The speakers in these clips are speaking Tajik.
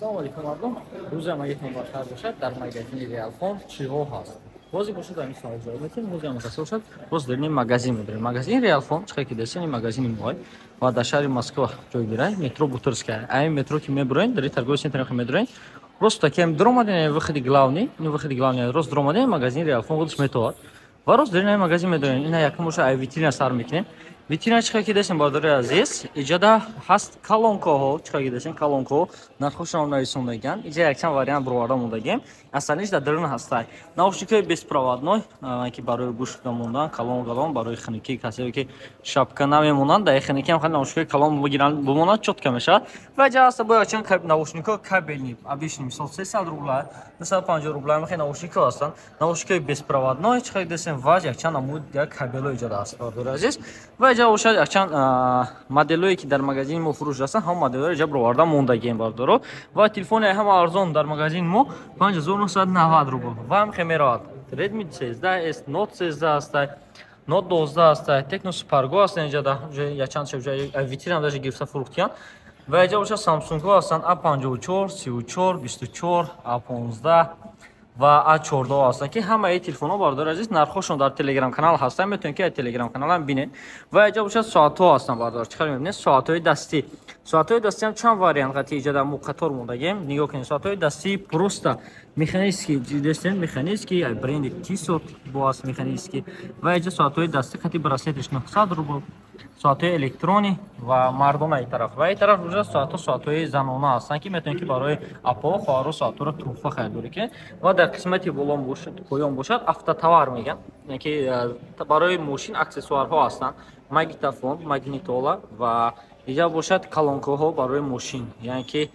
Салом алейкум, мардум. Рӯзи ҳамагитон бахайр бошад. Дар магазини Реалфон чиҳо ҳаст? Бозе бошад, ҳамин савол ҷавоб метиҳем. Бозе ҳам касе бошад, боз дар ин магазин медорем. Магазини Реалфон, чӣ ки дестен, ин магазини моай ва дар шаҳри Москва ҷойгир, метро Бутырская. Айн метро ки мебуроен, дар торговый центр ки медуроен, рост такем дуромаден, выходи главный, ин выходи главный, рост дуромаден, магазини Реалфон худаш метовад. Ва рост дар ин магазин медорем. Ина якум боша, ай витрина сар мекунем. Витрина чӣ ки дестен, бардори азиз, иҷода ҳаст колонкаҳо, чӣ ки дестен, колонкаҳо нархошонро нависондагиан. Иҷа якчанд вариант бироварда мондагием. Асланиш дар дарун ҳастай. Наушникҳои беспроводной, ки барои гӯш намондан, калон калон, барои хунукӣ, касое ки шапка намемонанд, дар хунукӣ ҳам хеле наушникҳои калон бигиранд, бимонанд, чётко мешавад. Ва иҷа ҳаста бо якчанд наушникҳо кабельный, обычный, мисол 300 рубла, 250 рубла, хеле наушникҳо ҳастанд. Наушникҳои беспроводной, чӣ ки дестен, ва якчанд намуд як кабелҳо иҷода ҳаст, бардори азиз. Ва иҷа бошад якчанд моделҳое, ки дар магазини мо фурӯш ҳастанд, ҳамон моделҳоро иҷа бироварда мондагием, бардоро. Ва телефони ҳама арзон дар магазини мо 5990 рубл ва ҳам хе меравад. Redmi 13S, Note 13 ҳастай, Note 12 ҳастай, Tecno Spark ҳастан, иҷа якчанд витрина даже гирифта фурӯхтиянд. Ва иҷа бошад Samsung-ҳо ҳастанд, A54, 34, 24, A15 ва А14 ҳастанд, ки ҳамаи телефонҳо, бардори азиз, нархҳошон дар телеграм канал ҳастанд, метавонед ки аз телеграм каналам бинед. Ва иҷа бошад соатҳо ҳастанд, бардор, чӣ хеле мебинед, соатҳои дастӣ. Соатҳои дастӣ ҳам чанд вариант қати иҷа дар мо қатор мондагем. Нигоҳ кунед, соатҳои дастӣ просто механический дестен, механический бренди Tissot бо аст, механический. Ва иҷа соатҳои дастӣ қати браслеташ 900 рубл, соатҳои электронӣ ва мардона ин тараф. Ва ин тараф бошад соатҳо, соатҳои занона ҳастанд, ки метавонед, ки барои апо, хоҳаро соатҳоро туҳфа харидорӣ кунед. Ва дар қисмати боло поён бошад автотовар мегӯянд, ки барои мошин аксессуарҳо ҳастанд, магнитофон, магнитола ва иҷа бошад колонкаҳо барои мошин, яъне ки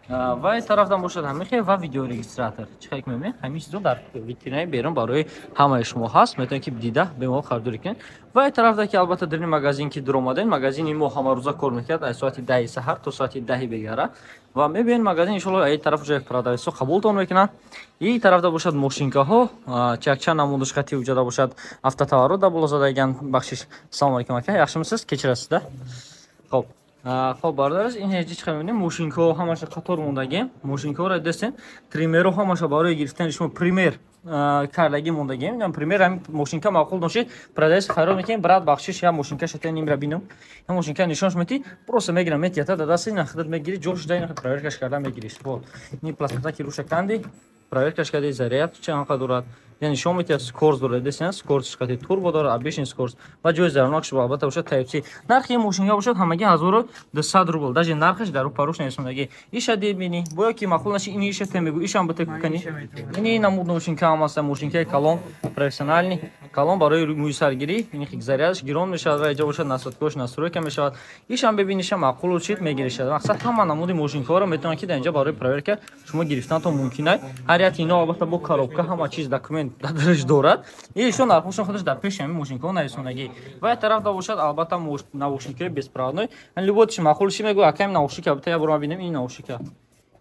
ва ин тарафдан бошад ҳамин хел ва видеорегистратор. Чӣ хел мебинед, ҳамин чизо дар витринаи берун барои ҳамаи шумо ҳаст, метавонед, ки дида бемалол харидорӣ кунед. Ва ин тарафда, ки албатта дар ин магазин ки дуромадем, магазини мо ҳамарӯза кор мекунад аз соати 10-и саҳар то соати 10-и бегара. Ва мебинед магазин, иншоалло, ин тараф уже продавецҳо қабултон мекунанд. Ин тарафда бошад мошинкаҳо, чакчанд намудаш қати уҷада бошад автотоварро дар боло задагиан. Бахшиш, салому алейкум, ака, яхшимисиз? Кечирасизда? Хоб, бародараш, ин ҳеҷ чӣ мебинем, мошинкаҳо ҳамаша қатор мондагем. Мошинкаҳоро дестем, триммерҳо ҳамаша барои гирифтани шумо пример кардагӣ мондагем. Пример, ҳамин мошинка маъқул дошед, продавец фарёд мекунем: «Брат, бахшиш, я мошинка шата нимра бинам». Я мошинка нишонш мети, просто мегирам, метията да дасти, ина худат мегири, ҷош да, ина проверкаш карда мегириш. Вот ин пластмассаки руша канди, проверкаш карди, заряд чанд қадр дорад, яъне нишон метиҳад, скорость дорад, десен, скорость қати турбо дорад, обычный скорость ва ҷои заряднокш албатта бошад Type C. Нархи ин мошинка бошад ҳамагӣ 1200 рубл, даже нархаш дар паруш нависондагӣ. Иша дебини, боё ки маъқул наши, ин иша те мегӯ, ишам бите кани. Ини намуд мошинка ҳам аста, мошинкаи калон, профессиональный калон барои мӯйсаргирӣ. Ин зарядаш гирон мешавад ва иҷа бошад насадкош настройка мешавад. Ишам бебини, иша маъқул шид, мегиришад. Мақсад, ҳама намуди мошинкаҳоро метавонад, ки дар инҷа барои проверка шумо гирифтантон мумкин ай. Ҳар як ино албатта бо коробка, ҳама чиз, документ дараш дорад. Ишо нархошон худаш дар пеши ҳамин мошинкаҳо нависондагӣ. Ва як тараф да бошад албатта наушникҳои беспроводной. Любой чи маъқул ши, мегӯ: «Акаем, наушника бита, я бурма бинем ин наушника».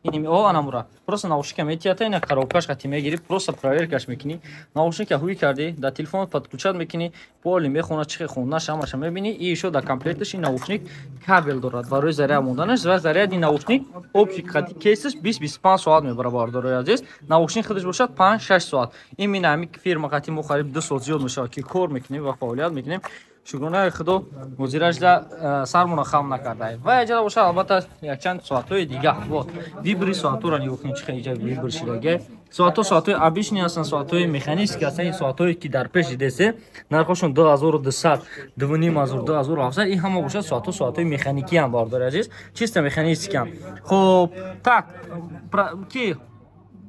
Иними о анамура просто наушника метията, ина коробкаш қати мегири, просто проверкаш мекунӣ. Наушника ҳуй кардӣ, дар телефон подключать мекунӣ, поли мехона, чихе хонаш, ҳамаша мебинӣ. И ишо дар комплекташ ин наушник кабел дорад барои заряд монданаш. Ва заряди наушник общий қати кейсаш 20-25 соат мебара, бардорои азиз. Наушник худаш бошад 5-6 соат. Именно ҳамин фирма қати мо қариб 2 сол зиёд мешавад, ки кор мекунем ва фаъолият мекунем. Шукронаи Худо, ҳозиражда сармона хам накардаем. Ва иҷа бошад албатта якчанд соатҳои дига. Вот выбори соатҳоро нигоҳ кунед, чӣ хел иҷа выбор шидаге. Соатҳо соатҳои обычный ҳастанд, соатҳои механический ҳастанд. Ин соатҳое, ки дар пеш дидесе, нархошон 2200, 2500, 2700. Ин ҳама бошад соатҳо, соатҳои механикиам, бардори азиз, чисто механическиам. Хоб, так ки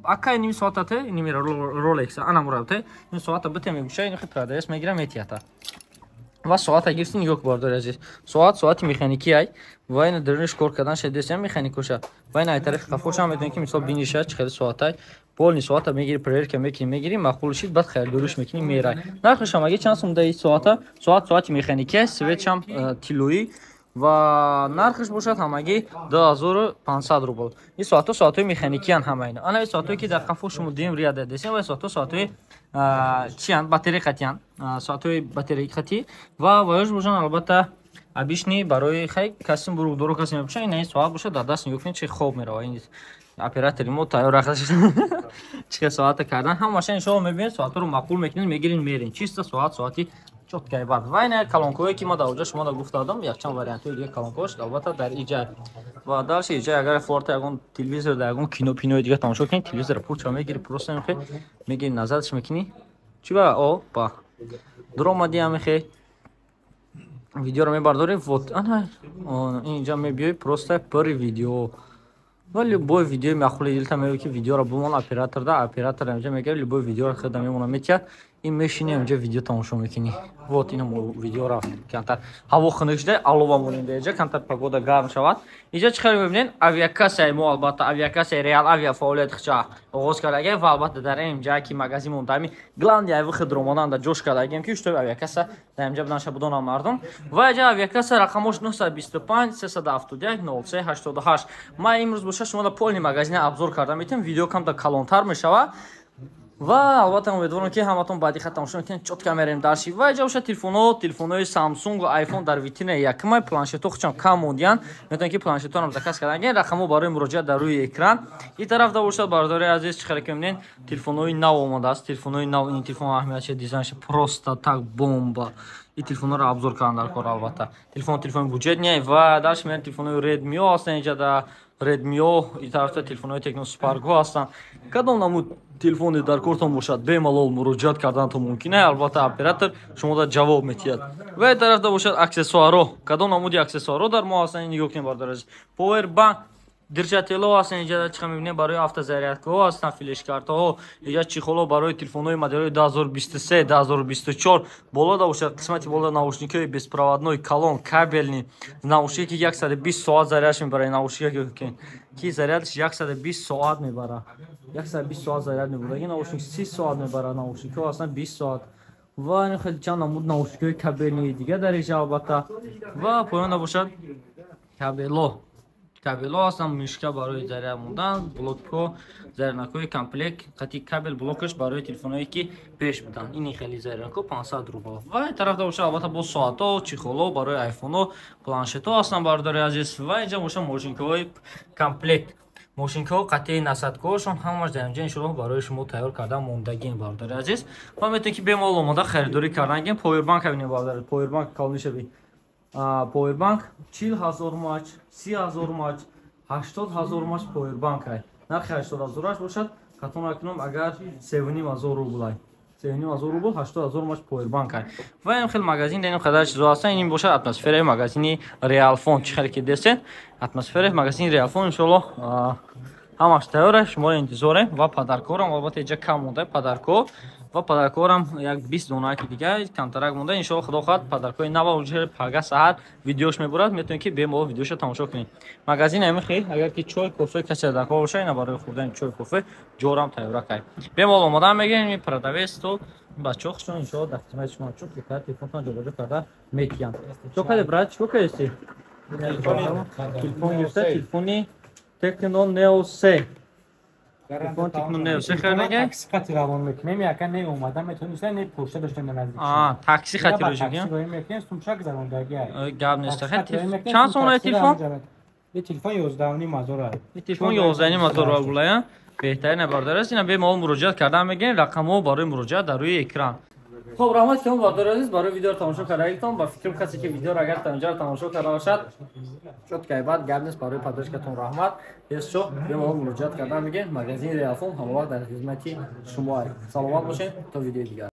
акай ними соатате, ними Rolex анамурабте, ин соата бите, мегӯша, ин продавец мегира, метията. Ва соата гирифти, нигоҳ, бардори азиз, соат соати механикӣ ай. Ва ина даруниш кор кардан шедесия, механикоша. Ва ина ай тарафи қафошам метавонӣ, ки мисол биниша, чӣ хеле соатай. Полный соата мегири, проверка мекунӣ, мегири, маъқул шид, баъд харидориш мекунӣ, мерай. Нархаш ҳамагӣ чанд сум даи соата? Соат соати механикӣ аст, светшам тиллоӣ ва нархаш бошад ҳамагӣ 2500 рубл. Ин соатҳо соатҳои механикиян ҳама ина. Ана ин соатҳое, ки дар қафо шумо дуюм ряда десем, ва соатҳо соатҳои чиян, батарея қатиян, соатҳои батарея қатӣ. Ва ваёш бошанд албатта обычный, барои хай касим буругдоро касе мепӯшад. Ина ин соат бошад, дар даст нигоҳ кунед, чи хоб меравад. Ин Оператори мо тайёр рахта чӣ соата кардан, ҳамаша иншоалло мебинед, соатҳоро маъқул мекунед, мегирин, мерин. Чисто соат, соати чёткай бад. Ва ина колонкое ки ма дар оҷа шумо да гуфта додам, якчанд вариантҳои дига колонкош албатта дар иҷа. Ва дальше иҷа агар форта ягон телевизор да ягон кино пинои дига тамошо кунед, телевизора пулча мегири, просто мехе мегири, назарш мекунӣ. Чӣ ба о ба дуромадӣ, ҳамехе видеоро мебардорӣ, вот ана инҷа мебиёй, просто пури видео ва любой видеои маъқули дилта меои, ки видеоро бимон операторда, оператор инҷа мегири, любой видеоро худа мемона метиҳад, ин мешини инҷа видео тамошо мекунӣ. Вот ина видео рафт. Камтар ҳаво хунук шуда, алова монем инҷа, камтар погода гарм шавад. Инҷа чӣ хеле мебинед, авиакассаи мо, албатта авиакассаи Реал Авиа фаъолияти худша оғоз кардагем ва албатта дар инҷа ки магазин дами главный ави худ ромонанда ҷош кардагем, ки что авиакасса дар инҷа буданша будонам мардум. Ва инҷа авиакасса рақамош 925 371 03 88. Ма имрӯз боша шумо да полный магазина обзор карда метавонем, видео камтар калонтар мешавад ва албатта умедворам, ки ҳаматон ба диққат тамошо мекунед. Чётко мерем дальше. Ва иҷа боша телефонҳо, телефонҳои Samsung ва iPhone дар витрина якумай, планшетҳо хучам кам мондиянд, метавонед ки планшетҳоам заказ кардан, рақамҳо барои муроҷиат дар рӯи экран. Ин тараф да бошад, бародари азиз, чӣ хеле ки мебинед, телефонҳои нав омадааст, телефонҳои нав. Ин телефон аҳамиятша, дизайнша просто так бомба. Ин телефонҳоро обзор кардан дар кор, албатта телефон, телефони бюджетный. Ва дальше меояд, телефонҳои Redmi ҳастанд инҷа, да Redmi, ин тарафта телефонҳои Tecno Spark ҳастанд. Кадом намуд телефоне дар кортон бошад, бемалол муроҷиат карданатон мумкин е, албатта оператор шумода ҷавоб метиҳад. Ва ин тарафта бошад аксессуаро, кадом намуди аксессуаро дар мо ҳастанд, нигоҳ кунед, бародари азиз. Powerbank, держателҳо ҳастанд инҷа, чӣ мебинем, барои автозарядкаҳо ҳастанд, флешкартаҳо, инҷа чехолҳо барои телефонҳои моделҳои 2023, 2024. Боло да бошад, қисмати боло наушникҳои беспроводной, калон, кабельный наушник, ки 120 соат зарядш мебарад. Наушник ки зарядш 120 соат мебарад, 120 соат заряд мебурад. Наушник 30 соат мебарад, наушникҳо ҳастанд 20 соат. Ва хеле чанд намуд наушникҳои кабельный дига дар инҷа албатта. Ва поён бошад кабело, кабело ҳастанд, мышка барои заряд мондан, блокҳо, зарядникҳои комплект қати кабел, блокаш барои телефонҳое ки пеш буданд, ини хеле зарядникҳо 500 рубл. Ва ин тарафта бошад албатта боз соатҳо, чехолҳо барои айфонҳо, планшетҳо ҳастанд, бародари азиз. Ва инҷа бошад мошинкаҳои комплект, мошинкаҳо қатъи насадкаҳошон ҳамаш дар инҷа иншоалло барои шумо тайёр карда мондагием, бародари азиз. Ва метавонед ки бемалол омода харидорӣ кардан гем. Повербанк бинем, бародари, повербанк калонишаби, повербанк 40 000 мач, 30 000 мач, 80 000 мач повербанк ай. Нархи 80 000-аш бошад, хато накунам агар, 3500 рублай, 3500 рубл, 80 000 мач повербанк ай. Ва ин хел магазин дар ин қадар чизо ҳастанд. Ин бошад атмосфераи магазини Реалфон, чӣ хеле ки дестед, атмосфераи магазини Реалфон. Иншоалло ҳамаш тайёра, шуморо интизорем. Ва подаркорам албатта инҷа кам монда, подарко ва подаркорам як 20 донаки дига камтарак монда. Иншоалло, худо хоҳад, подаркои нава уже пага саҳар видеош мебурад, метавонед ки бемалол видеоша тамошо кунед. Магазин ҳами хел, агар ки чой, кофе касе дар кор боша, ина барои хӯрдани чой, кофе ҷорам тайёра кай, бемалол омода мегирем. Продавец то бачаҳо хушон, иншоалло дар хизмати шумо, чун телефонтон ҷобаҷо карда метиҳанд. Чо каде, брат, чико кардисти? Телефон гирифта, телефони Tecno Neo 3, телефон Tecno Neo 3 харидаги. Такси қати равон мекунем, яка не омада метавониста, не почта доштем наздик. Такси қати роҷа мекунем, сумчак зарондаги. Гап нест. Чанд сомонаи телефон? И телефон 11,5 ҳазор. И телефон 11,5 ҳазор рублая. Беҳтарин, бародар аст, ина бемалол муроҷиат кардан мегирем, рақамҳо барои муроҷиат дар рӯи экран. Хоб, раҳмат кам, бародари азиз, барои видеоро тамошо кардагитон. Ба фикрам, касе ки видеоро агар та инҷаро тамошо карда бошад, чёткай баъд гап нест, барои поддержкатон раҳмат. Ес шо бемалол муроҷиат кардан мегирем. Магазини Реалфон ҳамавақт дар хизмати шумо. Саломат бошед, то видеои дигар.